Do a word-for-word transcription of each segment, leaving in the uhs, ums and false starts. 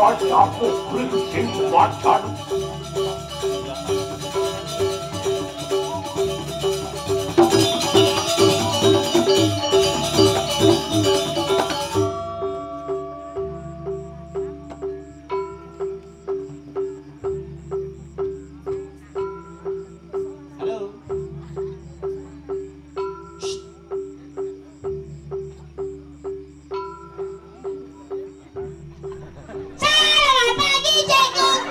Pacaku pringsing pacan. Halo. Selamat pagi, Cekung.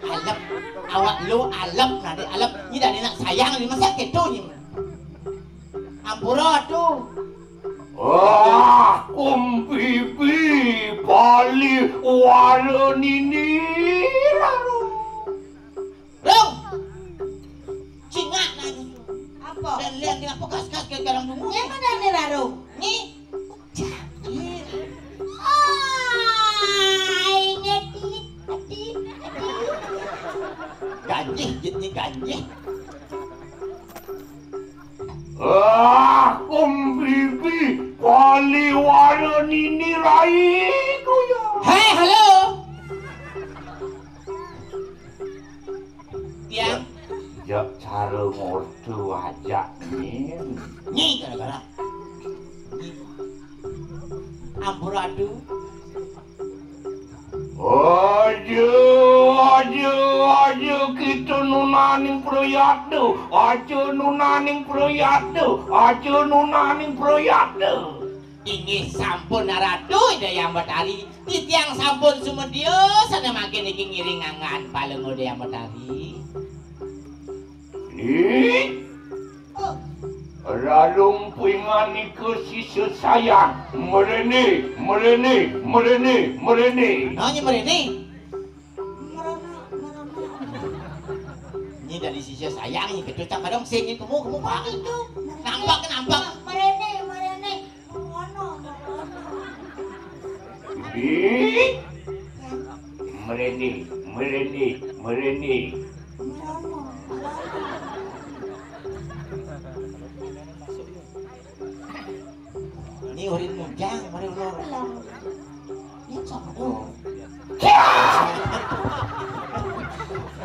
Alep, awak lu alep, nanti alep. Ini dari nak sayang, ini masa gitu ni. Ampura tu. Ah, kumpipi, pali, wala nini, lalu. Rung! Cingak nani. Apa? Dan lihat kenapa kas-kas ke dalam dulu. Yang mana ni, Raro? Ni. Cakir. Ah, ingat, ingat. Adi, adi. Ganjih, jitni ganjih. Ah, kumpipi, pali wala nini rai ku ya. Hei, halo. Tiang. Ya, cara ngortu aja, Nin. Nyi gara-gara. Nyi. Ampuradu. Aja, aja, aja kita nunaning prayatna. Aja nunaning prayatna. Aja nunaning prayatna. Inggih sampun Ratu Ida Hyang Batari. Titiang sampun sumedya sané mangkin niki ngiring anggan palengga Ida Hyang Batari. Ih, Ralung pinganika sisa sayang. Mrene, mrene, mrene, mrene. Nah, nya mrene. Ini dari sisa sayang ini, betul tak kadang sing ini, kamu, kamu, Pak. Itu. Nampak, nampak. Mrene, mrene. Ngono, ngono. Ih. Mrene, mrene, mrene. Ini urin mujang, mari ulur. Ini sama dong.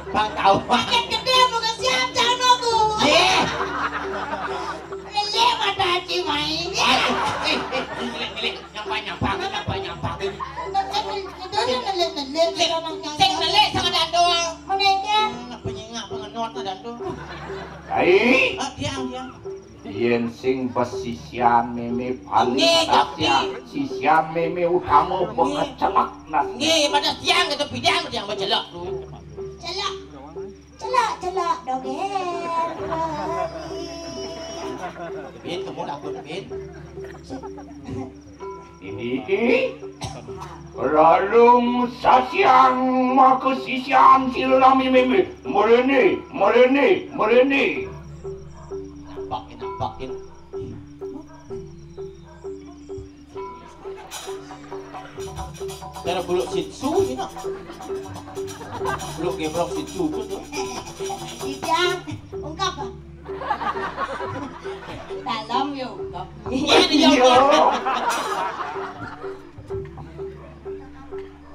Bang tahu. Pakai gede, bukan siap, jangan aku. Ye. Lele mata Haji main. Eh, eh, eh, eh, ngilik, ngilik. Nyampak, nyampak, nyampak, nyampak. Itu kan lele, lele, sing lele sama dando. Menengah. Hmm, apa nyingak, apa ngenot, dando. Ai. Ah, diam, diam. Yén sing besisian mémé paling nggih, sasian, Gusti. Sisian mémé utama nggih. Bekecelek nas. Nggih, pada siang kita bidang yang becelek. Celek. Celek, celek, doger. Bin, kamu takut, Bin? Ini Ralung sasiang maka sisian sira lami mimih. Mrene, mrene, mrene. Nampakin, nampakin. Cara buluk Shih Tzu ini, nah. Buluk gembrong Shih Tzu tuh. Tidak, ungkap, Pak. Dalam ya, ungkap. Iya, iya, iya.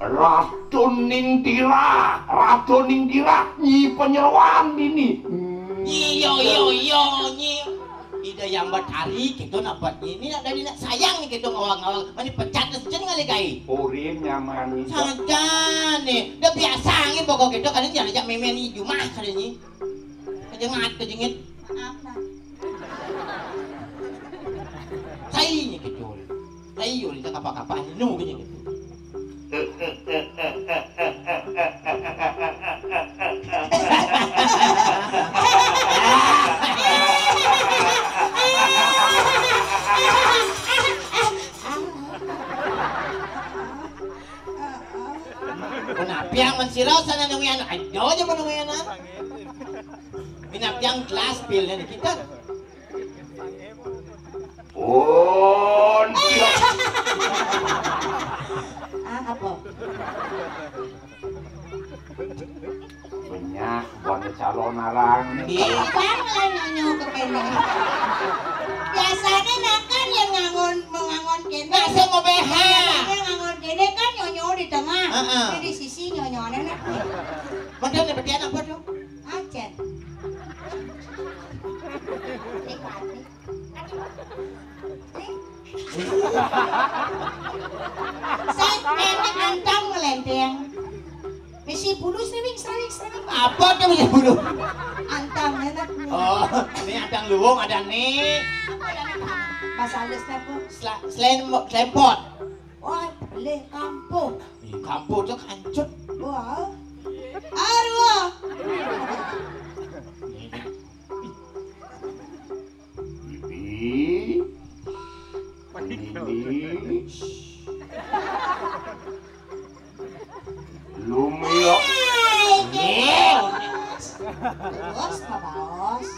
Ratu Ningtira, Ratu Ningtira, Nyi Panyeroan dini. Iya, iya, iya, Nyi. Ida Hyang Batari, kita nak buat ini, nak dari nak sayang nih, kita ngawang-ngawang. Mani pecat dah, sejak ngalih kai. Urin nyaman nih. Saja nih, udah biasa nih, pokok kita kan ini ajak memen nih, jumah kali ini. Kejengit, kejengit. Maaf, Bang. Sai nya gitu. Sai nya kita kapah-kapah nu gitu. Kenapa yang mensiro sana nungguin? Ayo aja menungguin. Minat yang gelas pilnya kita. Pun. Ah, apa? Banyak buat calon arang. Iya. Bang lah nyanyi ke kene. Biasané nak kan yén ngangon, mengangon kéné. Nak sing ngombe ha. Biasané ngangon kéné kan nyonyo di tengah. Heeh. Di sisi nyonyone nak. Mending dibetian apa tuh? Acen. Nikmati. Aduh. Nih. Saya kéné antang ngelénténg. Misi bulu sering, sering, sering. Apa tuh misi bulu? Antang enak nih. Oh, ini antang luwung ada nih. Apa ya, Nek? Bahasa halusnya apa? Sla-, selen-, slempot. Wah, boleh kampuh. Ih, kampuh tuh kancut. Wah. Arwah. Bibi, Bibi, lumia. Terus, Pak Baos.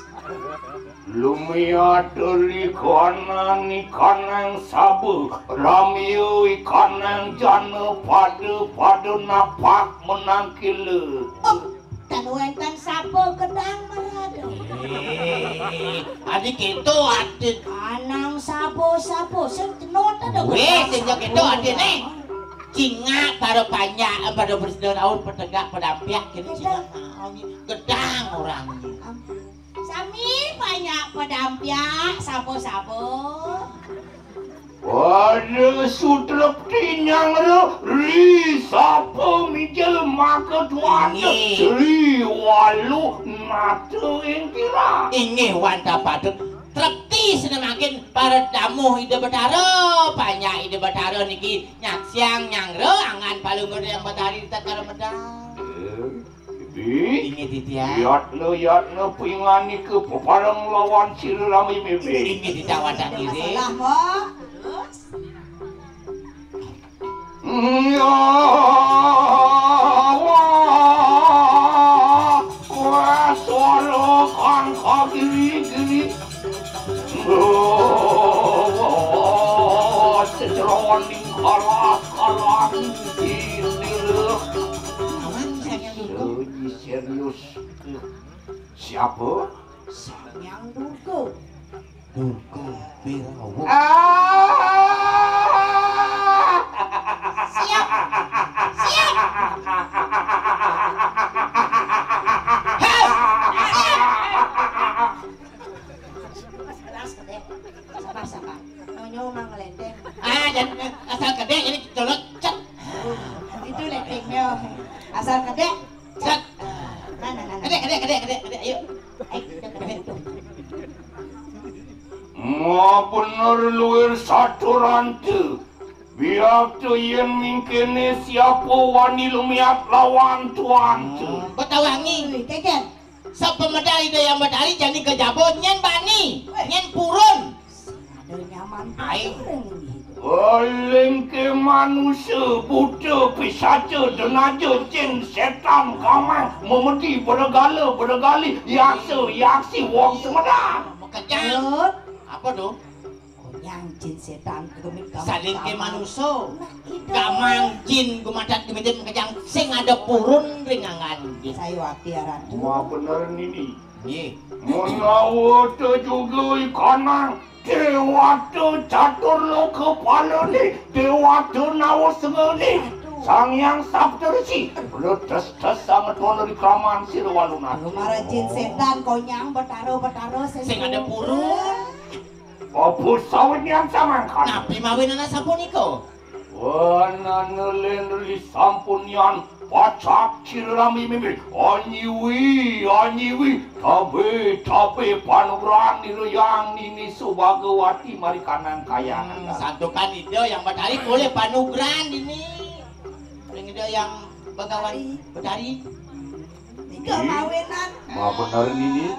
Lumia teli kanan ikanang sabu, ramia ikanang jana pada, pada napak menangkila. Oh, dan wénten sapa gedang marada. Eh, adi kéto ati. Anang sapa-sapa sing tenot ada. Wéh, sing ya kéto ati né. Cingak para panjak, para presiden aur petegak pedampiak kini cingak. Gedang orangnya. Sami panjak pedampiak, sapa-sapa. Pada sutrepti nyang re, ri sapa mijil maka tuan. Inggih. Sri walu nata ing tira. Inggih wantah patut. Trepti sinemakin para tamu Ida Betara, panjak Ida Betara niki nyaksiang nyang re anggan palungguh yang betari tetar medal. Eh. Bibi, inggih titiang. Yatna, yatna pinganika pepareng lawan sira rami, Bibi. Inggih titiang wantah ngiring. Salah, Mbok. Terus? Ya, wah, wah, suara kang kagiri-giri. Wah, sejeroning kalah-kalah ini. Aman, sayang. Serius. Siapa? Sang Hyang Durga. Durga Birawa. Ah! Siap. Siap. Siap. Sabar, sabar. Nyonya mang ngelénténg. Ah, jangan asal gedé ini colot, cet. Itu lénténgnya. Asal gedé. Sat. Nah, nah, nah, nah. Gedé, gedé, gedé, gedé, gedé, ayo. Ayo, kita gedé itu. Mabener luir saturante. Biakta yén mingkéné siapa wani lumiat lawan tuante. Hmm, Betawangi. Wih, Kékén. Sapemedal Ida Hyang Betari jani kejaba nyén bani, nyén purun. Ada nyaman. Ai. Olingké manusa buta, pisaca, denaja, jin, sétan, kamang, memedi, beregala, beregali, yaksa, yaksi, wong sumedang. Makejang. Lut. Apa to? Konyang jin sétan gemit kamang. Salingké manusa. Nah, itu. Kamang jin gumadat gemit makejang sing ada purun ring anggan. Sayuwakti Ratu. Mabener nini. Nggih. Menawa ta juga ikanang Déwata catur loka palané, déwata nawa sengané, Sang Hyang Saptarsi, bledes-des sanget wonten ing kraman sira walunata. Aduh, mara jin sétan konyang betara-betara sing sing ada purun. Apa sawitnyan samangkana? Napi mawinan sapunika? Wanana lendri sampun yan pacak cirami mimit. Anyiwi, anyiwi, tabe, tabe panugrahan nira yang nini subagawati marikanang kayangan. Hmm, santukan Ida Hyang Betari boleh panugrahan ini. Ring Ida Hyang Bagawan Betari. Tiga mawinan. Mabener nini.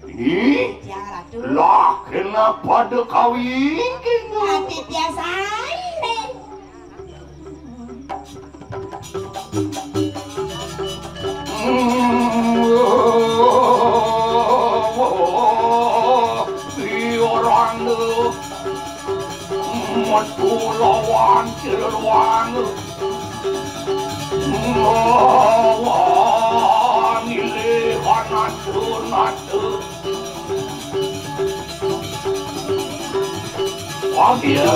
Ini. Tiang Ratu. Lah, kena pada kawin kena. Ati tiang sae. Hmm. Iya, Rangga. Metu lawan Cirwang. Lawan milih anatu-natu. Pagya.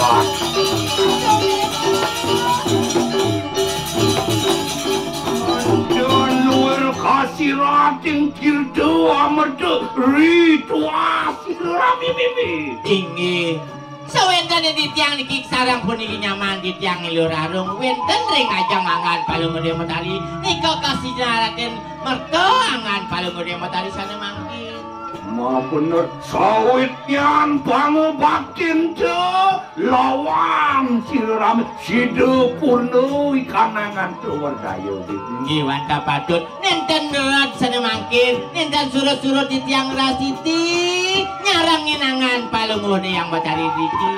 Luwir kasirating tirta amerta ritual sirami mimi. Inggih. Sawéntené titiang niki sareng puniki nyaman titiang ngilu rarung wénten ring ajeng anggan Palungguh Déwa Betari nika kasinaratin merta anggan Palungguh Déwa Betari sané mangkin. Mabener sawitnyan pangubaktin ta lawan sirami sida purna ikanangan tuwerdaya. Inggih wantah patut. Nénten nerat sané mangkin, nénten surut-surut titiang ngrastiti nyarengin anggan Palungguh Déwa Betari niki.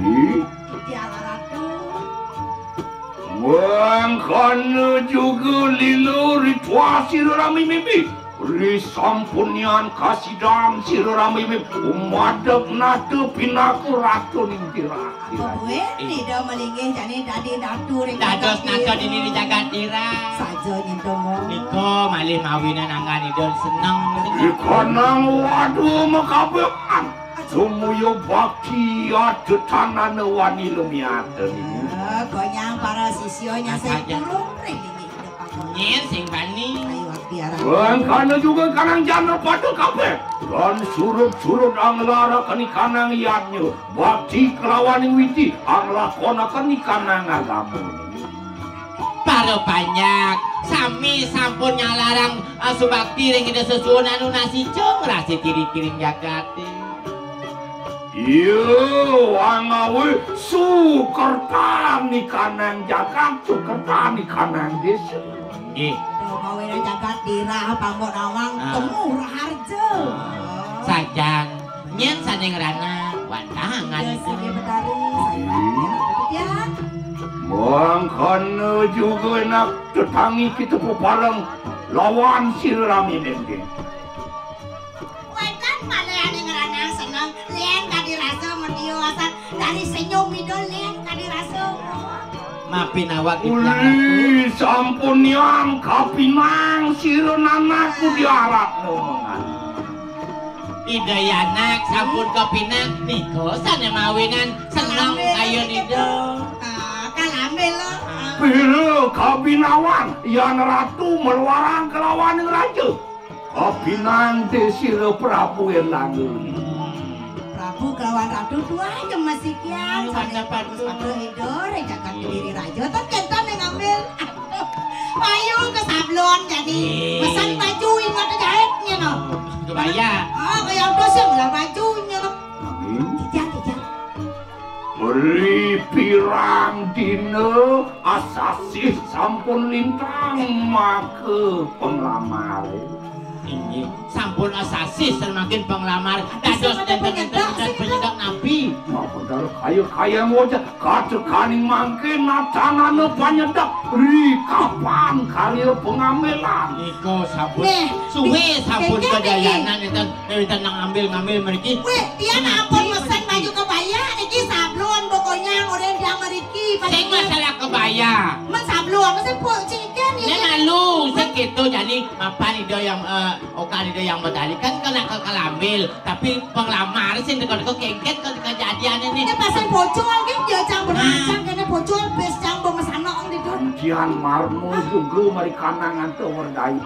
Ih, Tiang Ratu. Mangkana juga lila ritual sirami mimi. Risampunian kasidan sirami mimi. Umadeg nata pinaka ratuning tirah. Apa buin Ida malinggih jani dadi datu ring Dados jagat nata ira? Dini ring jagat ira. Saja nyentuh. Nika malih mawinan anggan Ida seneng. Ikanang wadu makabekan. Sumuya bakti adetanana wani lumiatan. Eh, gonyang para sisya nyasih turun ring inggih Ida Pangulun. Nyén sing bani. Ayo, bakti arah. Wangkana juga kanang jana pada kabeh. Dan surut-surut anglara keni kanang yadnya. Bakti kelawaning witi, anglakona keni kanang agama. Para panjak, sami sampun nyalarang, eh, subakti ring Ida Sesuwun anu nasica ngrasi tiri-tiring jagaté. Iya, wangawi sukertan ikanang jagat, sukertan ikanang désa. Nggih. Tuh, mawinan jagat dirah, pambok nawang, ah, temu raharja. Ah. Sajan, nyén sané ngrana, wantangan. Iya, itu. Sané betari, sané. Iya. Mangkana juga enak tetangi kita pepareng lawan sirami mungkin. Wénten malih ané ngranang seneng, lén kadi rasa media asal dari senyum Ida lén kadi rasa. Mapi nawak Uli, sampun yang kapinang sira nanakku diarap nomongan. Ida Yanak sampun kapinang nika sané mawinan seneng kayun Ida. Ah, kalambil lo. Pira kabinawan yan ratu meluarang kelawaning raja. Kapinang te sira Prabu Erlangga. Prabu kelawan Ratu tuah aja masikian. Ayo, sané mantap, bagus, Ratu. Bagus, Ida, ring jagat Kediri Raja, tan kénten yang ngambil. Aduh, payu ke sablon jadi. Eh. Pesan baju ingat jahitnya, no. Kebaya. Oh, kaya udah sih, lah bajunya, no. Amin. Tijang, tijang. Beri pirang dina asasih sampun lintang maka penglamar. Inggih, sampun asasih semakin penglamar. Dados nenten-nenten penyedek napi? Nah, bener kaya-kaya ngoceh katekaning mangke nacanana panyedek ri kapan karya pengambilan. Nika sampun suwe sampun kedayanan nenten. Wénten nang ngambil-ngambil mriki. Wéh, tiang ampun mesen baju kebaya niki sablon pokoknya udah tiang mriki. Sing masalah kebaya. Men sablon mesen pok ciken ya. Nek malu sing gitu jani mapan ida yang eh, okan ida yang medali kan kena ke kelambil tapi penglamar sing teko-teko kengket ke kejadian ini. Ini pasang bocor kan dia cang beracang kena bocor bes cang bong sanok gitu. Kian marmo juga mari kanangan tuh werdai.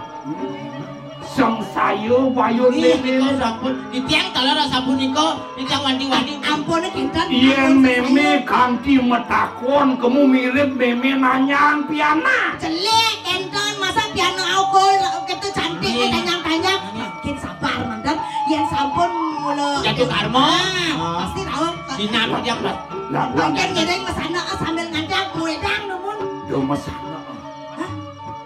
Sengsaya bayun. Ih, lele. Nika sampun. Titiang taler sapunika, titiang wanti-wanti. Ampun, kinten. Yen ampun, mémé saya. Kanti metakon, kemu mirip mémé nanyang piana. Celik, kinten. Masa piana aukul, kita cantik, nggih. Tanyang-tanyang. Nggih. Makin sabar, manten. Yen sampun mula. Jatuh karma. Ah, ah. Pasti tahu. Sinar dia, Mas. Lah, lah, mungkin lah. Ngiring ke sana, ah, sambil ngajak, wedang, namun. Yo, Mas. Hah?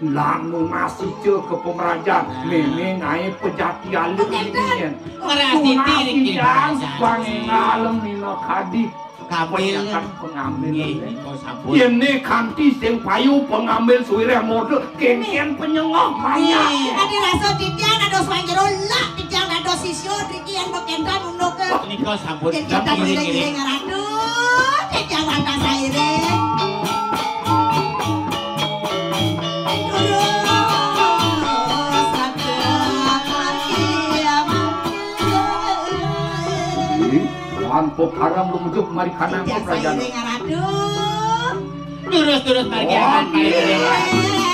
Lamun asija ke pemerajan, mémé ngaé pejati alit. Oh, ngénten. Ngrasiti niki pemerajan. Bang ngalem nina kadi. Kambil. Penyakan pengambil. Nggih, nika sampun. Yéné kanti sing payu pengambil suwireh model, kénkén penyengok banyak. Nggih. Adi rasa titiang dados wanjero lah, titiang dados sisya, driki yang bekentan unduk ke. Nika sampun. Titiang ngiring-ngiring. Aduh, titiang lantas sairing. Ih, lan Kok haram lu mujuk mari kanang Biasa kerajaan. Ini ngaradu. Terus-terus margi aman, Pak Gede.